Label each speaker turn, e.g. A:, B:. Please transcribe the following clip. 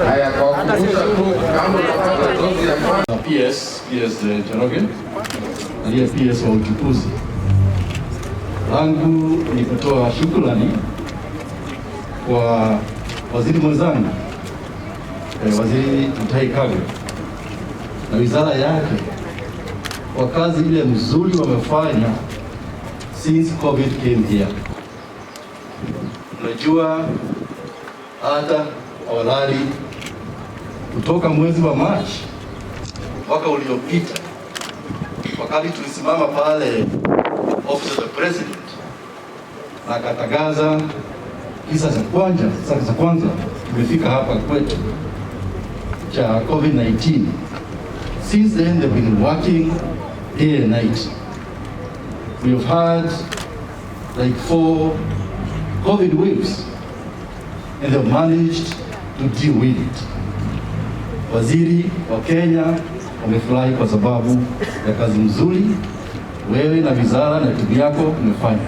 A: Haya, kwa kukumbusha tu kama unapata dozi ya kwanza.
B: Na PS Njoroge aliye PS wa uchukuzi. Langu ni kutoa shukrani kwa waziri mwenzangu, Waziri Mutahi Kagwe na wizara yake kwa kazi ile mzuri wamefanya since COVID came here. Unajua hata hawalali kutoka mwezi wa Machi mwaka uliopita, wakati tulisimama pale Office of the President na akatangaza kisa cha kwanza kimefika hapa kwetu cha COVID-19. Since then they've been working day and night. We have had like four COVID waves and they've managed to deal with it. Waziri, Wakenya wamefurahi kwa sababu ya kazi mzuri wewe na wizara na timu yako umefanya.